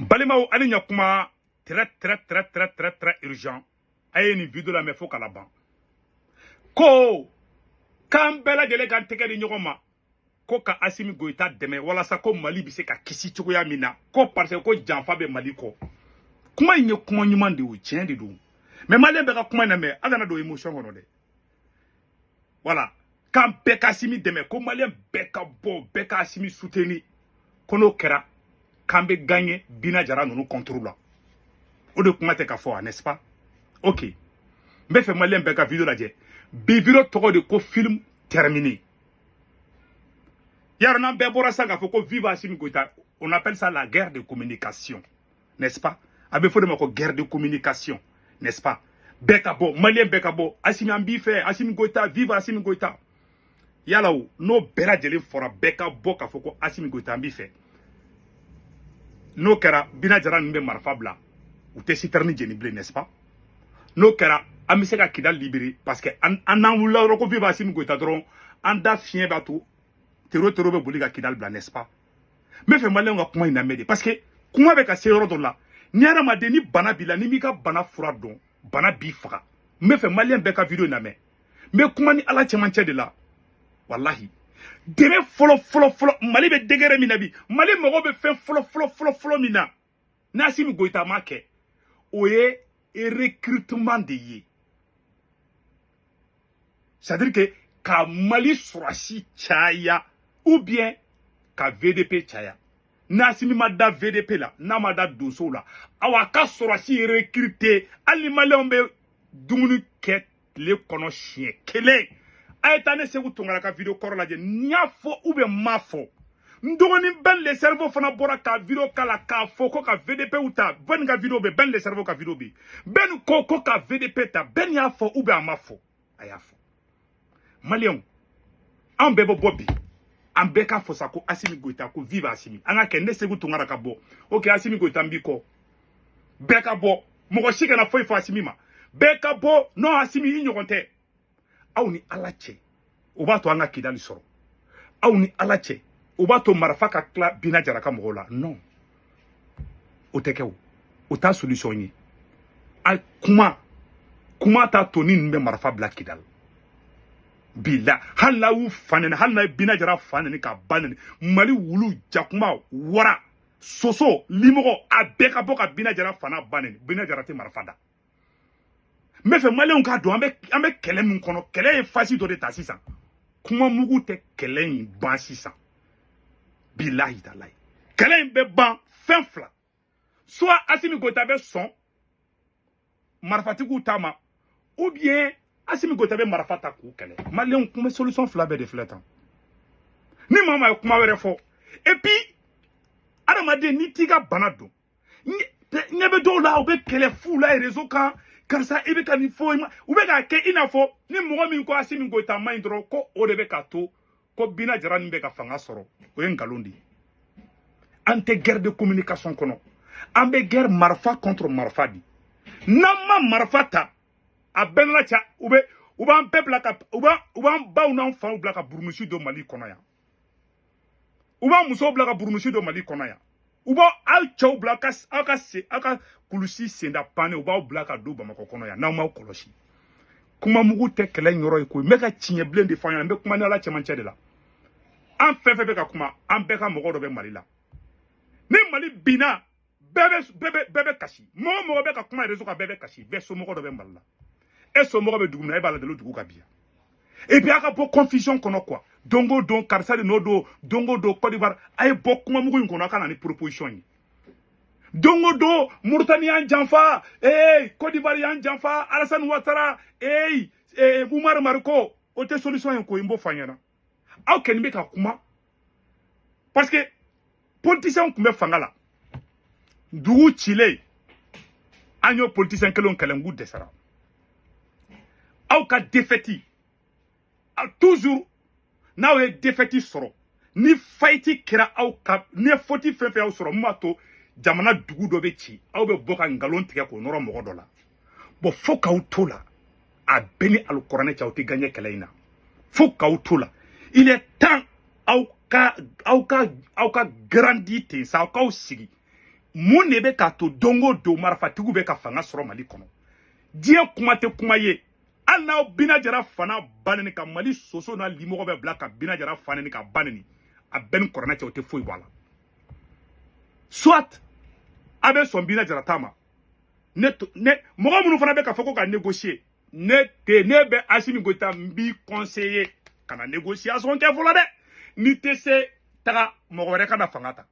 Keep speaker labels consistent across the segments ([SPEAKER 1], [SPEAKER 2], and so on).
[SPEAKER 1] Balimaw, ani ɲakuma. Très très très très très très urgent. A ye nin vidéo lamɛn fo k'a laban. Ko k'an bɛɛ lajɛlen k'an tɛgɛ di ɲɔgɔn ma ko ka Asimi Goyita dɛmɛ walasa ko Mali bɛ se ka kisi cogoya min na, ko parce que ko janfa bɛ Mali kɔ. Kuma in ye kuma ɲuman de ye, o tiɲɛ de don, mais maliyɛn bɛɛ ka kuma in lamɛn, a kana don émotion kɔnɔ dɛ. Voilà, k'an bɛɛ ka Asimi dɛmɛ, ko maliyɛn bɛɛ ka bɔ, bɛɛ ka Asimi soutenir, ko n'o kɛra k'an bɛ gagner Bina Jara ninnu contre la. O de kuma tɛ ka fɔ, n'est-ce pas? Ok, n bɛ fɛ maliyɛn bɛɛ ka vidéo lajɛ bi. Vidéo tɔgɔ de ko film terminé. Yarɔ, n'an bɛɛ bɔra sisan k'a fɔ ko vive Assimi Goïta, on appelle ça la guerre de communication, n'est-ce pas? A bɛ fɔ de ma ko guerre de communication, n'est-ce pas? Bɛɛ ka bɔ, maliyɛn bɛɛ ka bɔ: Assimi, an b'i fɛ, Assimi Goïta, vive Assimi Goïta. Yala o, n'o bɛɛ lajɛlen fɔra, bɛɛ ka bɔ k'a fɔ ko Assimi Goïta, an b'i fɛ, n'o kɛra, Bina Jara ninnu bɛ marifa bila, u tɛ citerne jeni bilen, n'est-ce pas? N'o kɛra, an bɛ se ka Kidal libérer, parce que an n'an wulila yɔrɔ ko vive Assimi Goïta dɔrɔn, an da fiɲɛ b'a to tero tero bɛ boli ka Kidal bila, n'est-ce pas? N bɛ fɛ maliyɛnw ka kuma in lamɛn de, parce que kuma bɛ ka se yɔrɔ dɔ la. Ni hadamaden ni bana b'i la, ni m'i ka bana fura dɔn, bana b'i faga. N bɛ fɛ maliyɛn bɛɛ ka vidéo in lamɛn. N bɛ kuma ni Ala cɛmancɛ de la. Walahi, dɛmɛ fɔlɔ fɔlɔ fɔlɔ, Mali bɛ degré min na bi, Mali mago bɛ fɛn fɔlɔ fɔlɔ fɔlɔ fɔlɔ min na, n'Asimi Goyita ma kɛ, o ye recrutement de ye, c'est à dire que ka Mali sɔrɔsi caya ou bien ka VDP caya. N'Asimi ma da VDP la, n'a ma da donsow la, awa, a ka sɔrɔsi recruter. Hali ni maliyɛnw bɛ dumuni kɛ tile kɔnɔ siɲɛ kelen, a ye taa ne Segu Tunkara ka vidéo kɔrɔ lajɛ. N y'a fɔ ou bien n m'a fɔ? N dɔgɔnin Ben le Cerveau fana bɔra ka vidéo k'a la k'a fɔ ko ka VDP ta. Ben ka vidéo bɛ, Ben le Cerveau ka vidéo bɛ. Ben ko ko ka VDP ta. Ben y'a fɔ ou bien a ma fɔ? A y'a fɔ. Maliyɛnw, anw bɛɛ bɛ bɔ bi, an bɛɛ ka fɔ sa ko Asimi Goyita, ko vive Asimi. An ka kɛ ne Segu Tunkara ka bɔ. Ok, Asimi Goyita, n b'i kɔ. Bɛɛ ka bɔ, mɔgɔ si kana foyi fɔ Asimi ma. Bɛɛ ka bɔ. Non, Asimi, i ɲɔgɔn tɛ. Aw ni Ala cɛ, o b'a to an ka Kidali sɔrɔ? Aw ni Ala cɛ, o b'a to marifa ka tila Bina Jara ka mɔgɔw la? Non, o tɛ kɛ. O o t'a solution ye. A kuma kuma t'a to ni ninnu bɛ marifa bila Kidali bila. Hali n'a y'u fa nɛni, hali n'a ye Bina Jara fa nɛni ka ba nɛni, Mali wulu, jakuma, wara, soso, limɔgɔ, a bɛɛ ka bɔ ka Bina Jara fa n'a ba nɛni, Bina Jara tɛ marifa da. N bɛ fɛ maliyɛnw k'a dɔn, an bɛ kɛlɛ min kɔnɔ, kɛlɛ ye phase dɔ de ta sisan. Kuma mugu tɛ kɛlɛ in ban sisan. Bilahi talahi, kɛlɛ in bɛ ban fɛn fila: soit Asimi Goyita bɛ sɔn marifatigiw ta ma, ou bien Asimi Goyita bɛ marifa ta k'u kɛlɛ. Maliyɛnw kun bɛ solution fila bɛɛ de filɛ tan. Ni maa maa ye kuma wɛrɛ fɔ, et puis adamaden n'i t'i ka bana dɔn, ɲɛ bɛ dɔw la, u bɛ kɛlɛ fu la réseau kan: karisa, i bɛ ka nin fɔ, u bɛ k'a kɛ i n'a fɔ ni mɔgɔ min ko Asimi Goyita man ɲi dɔrɔn, ko o de bɛ ka to ko Bina Jara nin bɛ ka fanga sɔrɔ. O ye nkalon de ye. An tɛ guerre de communication kɔnɔ, an bɛ guerre marifa contre marifa de. N'an ma marifa ta, a bɛɛ nana ca, u bɛ u b'an bɛɛ bila ka u b'an baw n'an faw bila ka burumusi don Mali kɔnɔ yan, u b'an musow bila ka burumusi don Mali kɔnɔ yan, u b'aw aw cɛw bila ka aw ka sen, aw ka kulusi senda panne, u b'aw bila ka don Bamakɔ kɔnɔ yan n'aw m'aw kɔlɔsi. Kuma mugu tɛ kɛlɛ in yɔrɔ ye koyi. N bɛ ka tiɲɛ bilen de fɔ an ɲɛna. N bɛ kuma ni Ala cɛmancɛ de la. An fɛn fɛn bɛ ka kuma, an bɛɛ ka mɔgɔ dɔ bɛ Mali la. Ni Mali binna, bɛɛ bɛ kasi. Mɔgɔ mɔgɔ bɛ ka kuma réseau kan, bɛɛ bɛ kasi. Bɛɛ somɔgɔ dɔ bɛ Mali la. E somɔgɔ bɛ dugu min na, e b'a lajɛ dugu ka bi yan. Et puis a ka bɔ confusion kɔnɔ quoi. Don o don karisa de nɔ don, don o don Côte d'Ivoire. A ye bɔ kuma mugu in kɔnɔ, a ka na ni proposition ye. Don o don Mauritanie y'an janfa, ee Côte d'Ivoire y'an janfa, Alassane Ouattara, ee Oumar Mariko, o tɛ solution ye koyi. N b'o fɔ an ɲɛna. Aw kɔni bɛ ka kuma parce que politiciens tun bɛ fanga la, dugu cilen, an y'o politicien kelenw kɛlɛ, n k'u dɛsɛra. Aw ka défaite toujours, n'aw ye défaite sɔrɔ, ni faillite kɛra aw ka, ni ye faute fɛn fɛn y'aw sɔrɔ min b'a to jamana dugu dɔ bɛ ci, aw bɛ bɔ ka nkalon tigɛ k'o nɔrɔ mɔgɔ dɔ la. Bon, fo k'aw to la, a bɛɛ ni alikuranɛ cɛ, aw tɛ gagner kɛlɛ in na. Fo k'aw to la. Il est temps aw ka grandi ten sa, aw k'aw sigi. Mun de bɛ k'a to don o don marifatigiw bɛ ka fanga sɔrɔ Mali kɔnɔ? Diɲɛ kuma tɛ kuma ye. Hali n'aw Bina Jara fana ba neni, ka Mali soso n'a limɔgɔ bɛɛ bila ka Bina Jara fa neni ka ba neni, a bɛɛ ni kɔrɔnɛ cɛ, o tɛ foyi bɔ a la. Soit a bɛ sɔn Bina Jara ta ma. Ne ne mɔgɔ minnu fana bɛ ka fɔ ko ka négocier, ne tɛ, ne bɛ Assimi Goïta, n b'i conseiller ka na négociation kɛ fɔlɔ dɛ. N'i tɛ se, taga mɔgɔ wɛrɛ ka na fanga ta.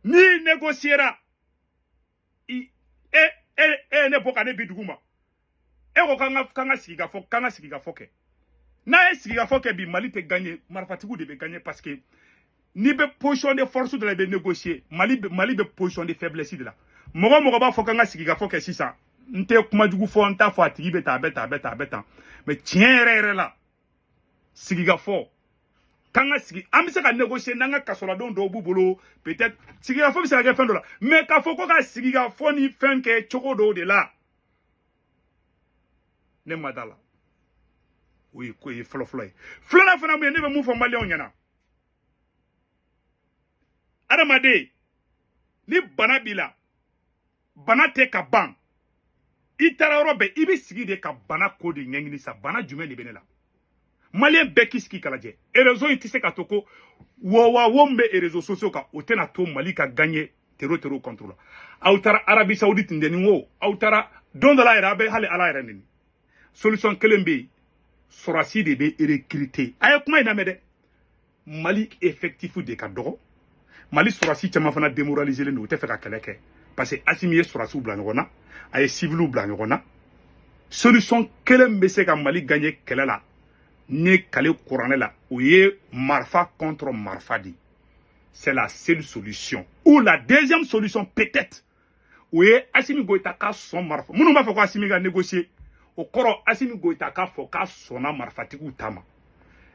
[SPEAKER 1] N'i négociera, i e e e ne bɔ ka ne bi dugu ma, e ko k'an ka sigi ka fɔ, k'an ka sigi ka fɔ kɛ. N'a ye sigi ka fɔ kɛ bi, Mali tɛ gagner, marifatigiw de bɛ gagner, parce que n'i bɛ position de force de la, i bɛ négocier. Mali bɛ position de faiblesse de la. Mɔgɔ mɔgɔ b'a fɔ k'an ka sigi ka fɔ kɛ sisan, n tɛ kuma jugu fɔ, n t'a fɔ a tigi bɛ tan, a bɛ tan, a bɛ tan, a bɛ tan, mais tiɲɛ yɛrɛ yɛrɛ la, sigi ka fɔ k'an ka sigi, an bɛ se ka négocier n'an ka kasoladenw dɔw b'u bolo. Peut-être sigikafɔ bɛ se ka kɛ fɛn dɔ la, mais k'a fɔ ko ka sigikafɔ ni fɛn kɛ cogo dɔw de la, ne ma da la. O ye ko ye fɔlɔ-fɔlɔ ye. Filanan fana mun ye? Ne bɛ mun fɔ maliyɛnw ɲɛna? Adamaden, ni bana b'i la, bana tɛ ka ban. I taara yɔrɔ bɛɛ, i bɛ sigi de ka bana ko de ɲɛɲini sa. Bana jumɛn de bɛ ne la? Maliyɛn bɛɛ k'i sigi k'a lajɛ. Réseau in tɛ se ka to ko wo wo min bɛ réseaux sociaux kan, o tɛna to Mali ka gagner terro terro contre la. Aw taara Arabie Saoudite ntɛni o, aw taara don dɔ la yɛrɛ, aw bɛ hali Ala yɛrɛ neni. Solution kelen bɛ yen, sɔrɔsi de bɛ recruter. A ye kuma in lamɛn dɛ. Mali effectif de ka dɔgɔ. Mali sɔrɔsi caman fana démoralisé len don, u tɛ fɛ ka kɛlɛ kɛ, parce que Assimi ye sɔrɔsiw bila ɲɔgɔn na, a ye civiliw bila ɲɔgɔn na. Solution kelen bɛ se ka Mali gagner kɛlɛ la, ne kale kuranɛ la, o ye marifa contre marifa de. C'est la seule solution. Ou la deuxième solution peut-être, o ye Assimi Goïta ka sɔn marifa. Minnu b'a fɔ ko Assimi ka négocier, o kɔrɔ Assimi Goïta k'a fɔ k'a sɔnna marifatigiw ta ma.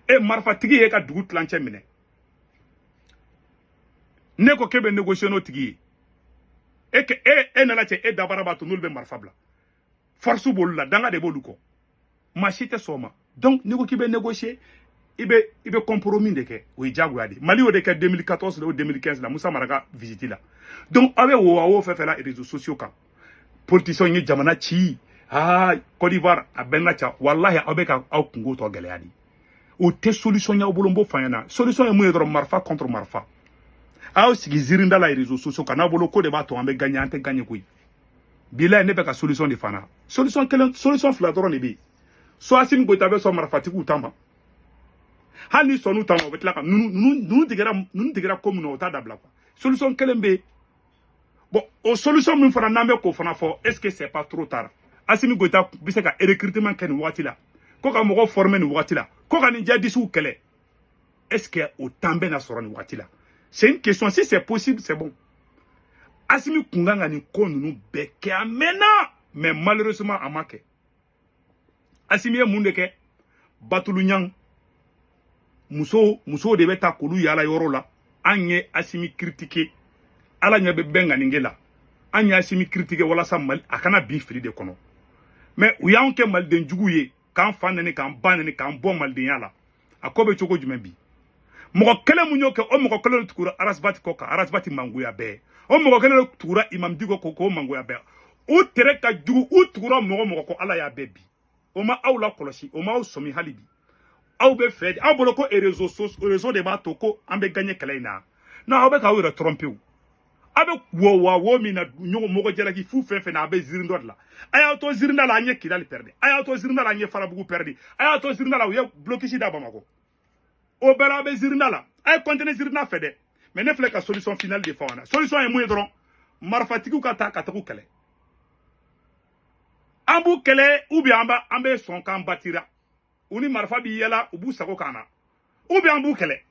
[SPEAKER 1] E marifatigi ye ka dugu tilancɛ minɛ, ne ko k'e bɛ négocier n'o tigi ye. E ke e e nana cɛ, e dabara b'a to n'olu bɛ marifa bila, force b'olu la, danga de b'olu kɔ, maa si tɛ sɔn o ma. Donc n'i ko k'i bɛ négocier, i bɛ compromis de kɛ, o ye diyagoya de ye. Mali y'o de kɛ 2014 la, o 2015 la, Musa Mara ka visite la. Donc aw bɛ wo wo fɛn fɛn la réseaux sociaux kan, politiciens ye jamana ci, aa Côte d'Ivoire a bɛɛ na ca, walahi aw bɛ ka aw kungo tɔ gɛlɛya de. O tɛ solution y'aw bolo. N b'o fɔ an ɲɛna, solution ye mun ye dɔrɔn? Marifa contre marifa. A y'aw sigi ziirinda la réseaux sociaux kan, n'aw bolo ko de b'a to an bɛ gagner, an tɛ gagner koyi. Bilayi, ne bɛ ka solution de fana, solution kelen, solution fila dɔrɔn de bɛ yen. Soit Assimi Goïta bɛ sɔn marifatigiw ta ma. Hali ni sɔnn'u ta ma, u bɛ tila ka ninnu tigɛra ko min na, o t'a dabila quoi. Solution kelen bɛ yen. Bon, o solution min fana n'an bɛ k'o fana fɔ, est ce que c'est pas trop tard? Assimi Goïta bɛ se ka recrutement kɛ nin wagati la, ko ka mɔgɔw former nin wagati la, ko ka nin djihadistes kɛlɛ, est ce que o temps bɛ na sɔrɔ nin wagati la? C'est une question. Si c'est possible, c'est bon. Assimi kun kan ka nin ko ninnu bɛɛ kɛ a mɛnna, mais malheureusement a ma kɛ. Assimi ye mun de kɛ? Batulu ɲang musow, musow de bɛ taa k'olu yaala yɔrɔ la. An ye Assimi critiquer, Ala ɲɛ bɛ bɛn ŋaninge la. An ye Assimi critiquer walasa Mali a kana bin fili de kɔnɔ, mais u y'anw kɛ maliden jugu ye, k'an fa neni, k'an ba neni, k'an bɔ malidenya la. A ko bɛ cogo jumɛn bi? Mɔgɔ kelen mun y'o kɛ? O mɔgɔ kelen de tugura Ras Bath kɔ kan, Ras Bath mangoya bɛɛ. O mɔgɔ kelen de tugura Imam Dicko kɔ, k'o mangoya bɛɛ. U tere ka jugu, u tugura mɔgɔ mɔgɔ kɔ, Ala y'a bɛɛ bi. O ma aw la kɔlɔsi, o ma aw sɔmi hali bi. Aw bɛ fɛ, aw bolo ko réseau, réseau de b'a to ko an bɛ gagner kɛlɛ in na. Non, aw bɛ k'aw yɛrɛ tromper. O aw bɛ wo wa wo min na, ɲɔgɔn mɔgɔ jalaki fu fɛn fɛn na, a bɛ ziiri dɔ de la. A y'aw to ziirinda la, an ye Kidali perdre. A y'aw to ziirinda la, an ye Farabugu perdre. A y'aw to ziirinda la, u ye blocus da Bamakɔ. O bɛɛ la, aw bɛ ziirinda la. A ye continuer ziirinda fɛ dɛ. Mais ne filɛ ka solution finale de fɔ aw ɲɛna. Solution ye mun ye dɔrɔn? Marifatigiw ka taa ka tagu kɛlɛ. An b'u kɛlɛ, ou bien an bɛ sɔn k'an batira u ni marifa b'i yɛlɛ, u b'u sago k'an na, ou bien an b'u kɛlɛ.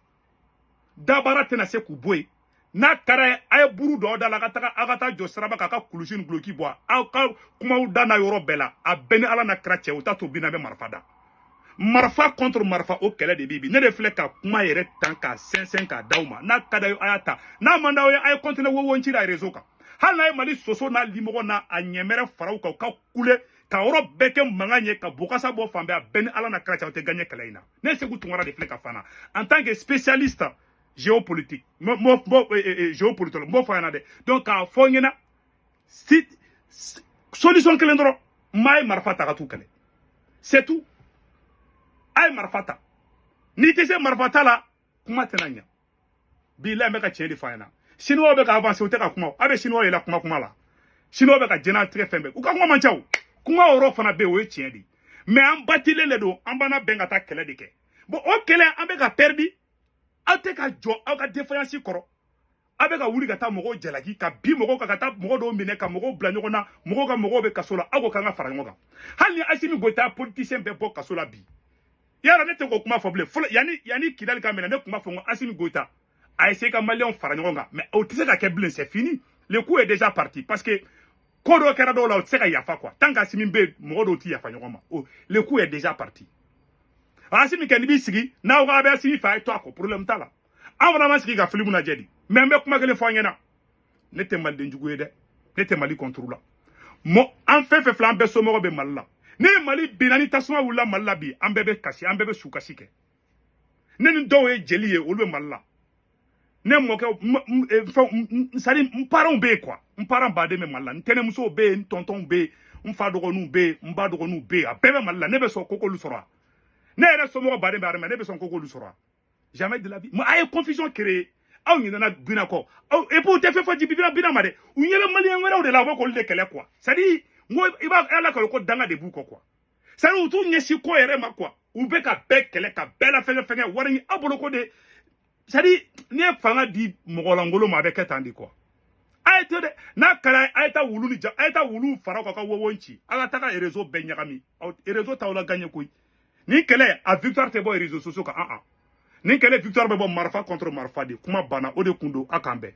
[SPEAKER 1] Dabara tɛna se k'u bɔ yen. N'a kɛra ye, a ye buru dɔw da la, a ka taga, aw ka taa jɔ siraba kan, a ka kulusi ni guloki bɔ, aw ka kumaw da n'a yɔrɔ bɛɛ la. A bɛɛ ni Ala na kira cɛ, u t'a to bin na, bɛ marifa da, marifa contre marifa, o kɛlɛ de bɛ bi. Ne de filɛ ka kuma yɛrɛ tan k'a sɛnsɛn k'a d'aw ma. N'a ka d'aw ye, a y'a ta. N'a man d'aw ye, a ye continuer wo ci la réseau kan. Hali n'a ye Mali soso n'a limɔgɔ n'a a ɲɛmɛrɛ faraw kan, u ka kule ka yɔrɔ bɛɛ kɛ mankan ye, ka bokasa bɔ fan bɛɛ, a bɛɛ ni Ala na kira cɛ, aw tɛ gagner kɛlɛ in na. Ne Sékou Tounkara de filɛ ka fana en tant que spécialiste. Géopolitique, géopolitique, n b'o fɔ a ɲɛna dɛ. Donc k'a fɔ n ɲɛna, si solution kelen dɔrɔn, maa ye marifa ta ka t'u kɛlɛ, c'est tout. A ye marifa ta, n'i tɛ se marifa ta la, kuma tɛna ɲa. Bilahi, n bɛ ka tiɲɛ de fɔ a ɲɛna. Chinois bɛ ka avancer, u tɛ ka kuma. A bɛ chinois yɛlɛ kuma kuma la, chinois bɛ ka diɲɛlatigɛ fɛn bɛɛ, u ka kuma man ca. O kuma yɔrɔ fana bɛ yen, o ye tiɲɛ de ye. Mais an batilen de don, an b'an bɛn ka taa kɛlɛ de kɛ. Bon, o kɛlɛ, an bɛ ka perdu. Aw tɛ ka jɔ aw ka défaillance kɔrɔ. Aw bɛ ka wuli ka taa mɔgɔw jalaki, ka bi mɔgɔw kan, ka taa mɔgɔ dɔw minɛ, ka mɔgɔw bila ɲɔgɔn na. Mɔgɔw ka mɔgɔw bɛ kaso la, aw ko k'an ka fara ɲɔgɔn kan. Hali ni Assimi Goïta politicien bɛɛ bɔ kaso la bi, yala ne tɛ k'o kuma fɔ bilen. Fɔlɔ, yanni Kidali ka minɛ, ne tun b'a fɔ ko Assimi Goïta a essayé ka maliyɛnw fara ɲɔgɔn kan, mais o tɛ se ka kɛ bilen, c'est fini, le coup est déjà parti, parce que ko dɔ kɛra dɔw la, o tɛ se ka yafa quoi. Tant qu'Assimi bɛ yen, mɔgɔ dɔw tɛ yafa ɲɔgɔn ma. O le coup est déjà parti. Assimi kɛ, n'i b'i sigi n'aw ko a bɛ Assimi fɛ, a ye to a kɔ, problème t'a la. An fana ma sigi ka film lajɛ di. Mais n bɛ kuma kelen fɔ an ɲɛna: ne tɛ maliden jugu ye dɛ, ne tɛ Mali contre la. Mɔ an fɛn fɛn filɛ, an bɛɛ somɔgɔw bɛ Mali la. Ne ye Mali binna, ni tasuma wulila Mali la bi, an bɛɛ bɛ kasi, an bɛɛ bɛ sukasi kɛ. Ne ni dɔw ye jeli ye, olu bɛ Mali la. Ne mɔkɛ, fɛn, c'est à dire n parents bɛ yen quoi. N parents baden bɛ Mali la, n tɛnɛmusow bɛ yen, n tɔntɔnw bɛ yen, n fa dɔgɔninw bɛ yen, n ba dɔgɔninw bɛ yen, a bɛɛ bɛ Mali la. Ne bɛ sɔn ko k'olu sɔrɔ wa? Ne yɛrɛ somɔgɔ baden bɛ armée, ne bɛ sɔn ko k'olu sɔrɔ wa? Jamais de la vie. Mais a ye confusion créer, aw ɲinɛna Bina kɔ aw. Et puis u tɛ fɛn fɔ Bina, Bina ma dɛ. U ɲɛ bɛ maliyɛn wɛrɛw de la, u bɛ k'olu de kɛlɛ quoi. C'est à dire n ko i b'a ala ka ko danga de b'u kɔ quoi. C'est à dire u t'u ɲɛsin ko yɛrɛ ma quoi. U bɛ ka bɛɛ kɛlɛ, ka bɛɛ la fɛngɛ fɛngɛ wari ɲini aw bolo ko de. C'est à dire n'i ye fanga di mɔgɔlankolon ma, a bɛ kɛ tan de quoi. A ye to dɛ, n'a kɛra a ye taa wulu ni ja, a ye taa wulu fara kan ka wowo ci, a ka taga réseau bɛɛ ɲagami. Aw réseau t'aw la gagné koyi. Nin kɛlɛ, a victoire tɛ bɔ réseaux sociaux kan. An nin kɛlɛ victoire bɛ bɔ marifa contre marifa de. Kuma banna, o de kun don. A k'an bɛn.